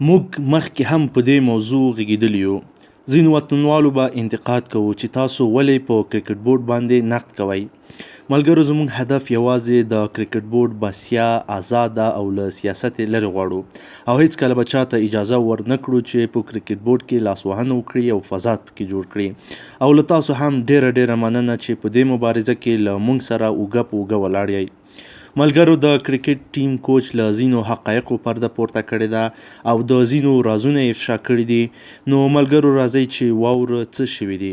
موږ مخکې هم په دې موضوع غږېدلي یو. ځینو وطنوالو به انتقاد کوو چې تاسو ولې په کرکټ بورډ باندې نقد کوئ. ملګرو زموږ هدف یوازې د کرکټ بورډ بسیا، ازاده او له سیاسته لرې غواړو او هېڅکله به چاته اجازه ورنه کړو چې په کرکټ بورډ کې لاسوهنه وکړي او فساد پکې جوړ کړي. او له تاسو هم ډېره ډېره مننه چې په دې مبارزه کې له موږ سره اوږه په اوږه ولاړ یئ. ملګرو د کرکټ ټیم کوچ له ځینو حقایقو پرده پورته کړې ده او د ځینو رازونه یې افشا کړي دي. نو ملګرو راځئ چې واورو څه شوي دي.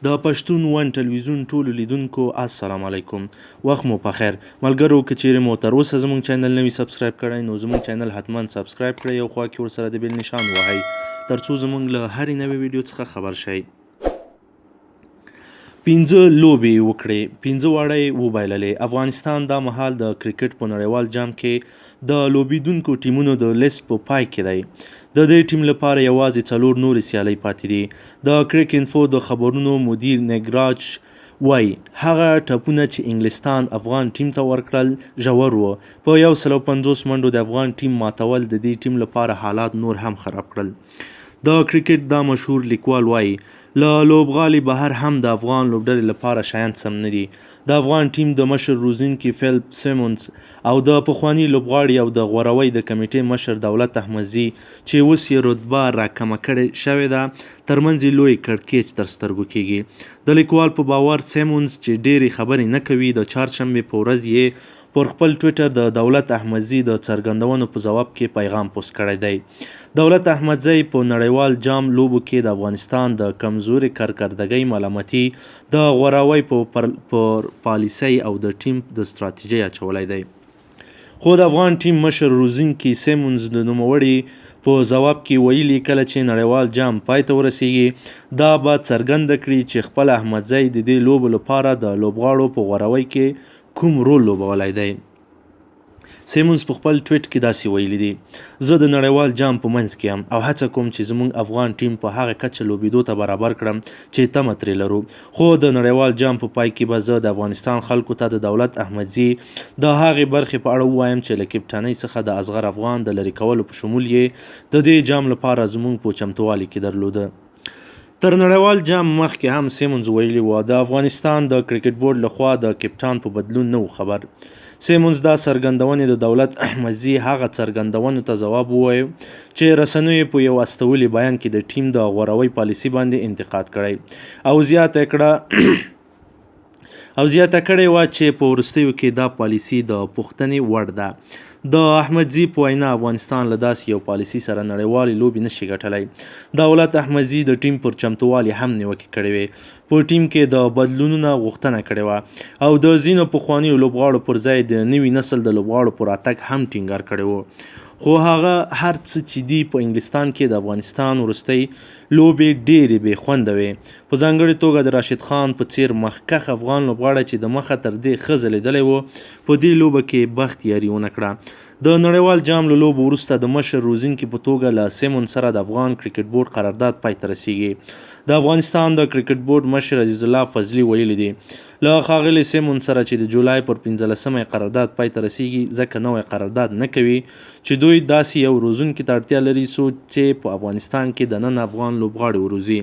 د پښتون ون ټلویزیون ټولو لیدونکو السلام علیکم، وخت مو په خیر. ملګرو که چیرې مو تر اوسه زموږ چینل نه وي سبسکرایب کړی نو زموږ چینل حتما سبسکرایب کړئ او خوا کې ورسره د بیل نشان ووهئ ترڅو زموږ له هرې نوې ویډیو څخه خبر شئ. پنځه لوبې یې وکړې، پنځه واړه یې وبایللې. افغانستان دا مهال د کرکټ په نړیوال جام کې د لوبېدونکو ټیمونو د لیست په پای کې دی. د دې ټیم لپاره یوازې څلور نورې سیالۍ پاتې دي. د کرک انفو د خبرونو مدیر نګراج وايي، هغه ټپونه چې انګلستان افغان ټیم ته ورکړل، ژور وو. په 150 منډو د افغان ټیم ماتول د دې ټیم لپاره حالات نور هم خراب کړل. د کرکټ دا مشهور لیکوال وايي، له لوبغالي بهر هم د افغان لوبډلې لپاره شیان سم نه دي. د افغان ټیم د مشر روزونکي فیلپ سیمونز او د پخواني لوبغاړي او د غوراوي د کمېټې مشر دولت احمدزي چې اوس یې رتبه راکمه کړې شوې ده، ترمنځ یې لوی کړکېچ تر سترګو کېږي. د لیکوال په باور سیمونز چې ډېرې خبرې نه کوي، د چهارشنبې په ورځ یې پر خپل ټویټر د دولت احمدزي د څرګندونو په ځواب کې پیغام پوسټ کړی دی. دولت احمدزی په نړیوال جام لوبو کې د افغانستان د کمزورې کارکردګۍ ملامتي د غوراوي په پر پالیسۍ او د ټیم د ستراتیژۍ اچولی دی. خو د افغان ټیم مشر روزونکي سیمونز د نوموړي په ځواب کې ویلي، کله چې نړیوال جام پای ته ورسیږي، دا به څرګنده کړي چې خپله احمدزی د دې لوبو لپاره د لوبغاړو په غوراوي کې کوم رول لوبولی دی. سیمونز په خپل ټویټ کې داسې ویلي دي، زه د نړیوال جام په منځ کې یم او هڅه کوم چې زموږ افغان ټیم په هغه کچه لوبېدو ته برابر کړم چې تمه ترې لرو، خو د نړیوال جام په پای کې به زه د افغانستان خلکو ته د دولت احمدزي د هغې برخې په اړه ووایم چې له کپټانۍ څخه د اصغر افغان د لرې کولو په شمول یې د دې جام لپاره زموږ په چمتووالي کې درلوده. تر نړیوال جام مخکې هم سیمونز ویلي و، د افغانستان د کرکټ بورډ له خوا د کپټان په بدلون نه و خبر. سیمونز دا څرګندونې د دولت احمدزي هغه څرګندونو ته ځواب ووایو چې رسنیو په یو استولي بیان کې د ټیم د غوراوي پالیسي باندې انتقاد کړی او زیاته کړه او زیاته کړې وه چې په وروستیو کې دا پالیسي د پوښتنې وړ ده. د احمدزي په وینا افغانستان له داسې یو پالیسي سره نړیوالې لوبې نشي ګټلی. دولت احمدزي د ټیم پر چمتووالي هم نیوکې کړې وې، په ټیم کې د بدلونونه غوښتنه کړې وه او د ځینو پخوانیو لوبغاړو پر ځای د نوي نسل د لوبغاړو پر راتګ هم ټینګار کړی و. خو هغه هر څه چې دي، په انګلستان کې د افغانستان وروستۍ لوبې ډېرې بې خونده وې. په ځانګړې توګه د راشد خان په څېر مخکښ افغان لوبغاړی چې د مخه تر دې ښه ځلېدلی و، په دې لوبه کې یې بخت یاري ونه کړه. د نړیوال جام له لوبو وروسته د مشر روزونکي په توګه له سیمون سره د افغان کرکټ بورډ قرارداد پای ته رسېږي. د افغانستان د کرکټ بورډ مشر عزیزالله فضلي ویلي دي، له ښاغلي سیمون سره چې د جولای پر 15مه یې قرارداد پای ته رسېږي، ځکه نوی قرارداد نه کوي چې دوی داسې یو روزونکي ته اړتیا لري څو چې په افغانستان کې دننه افغان لوبغاړي وروزي.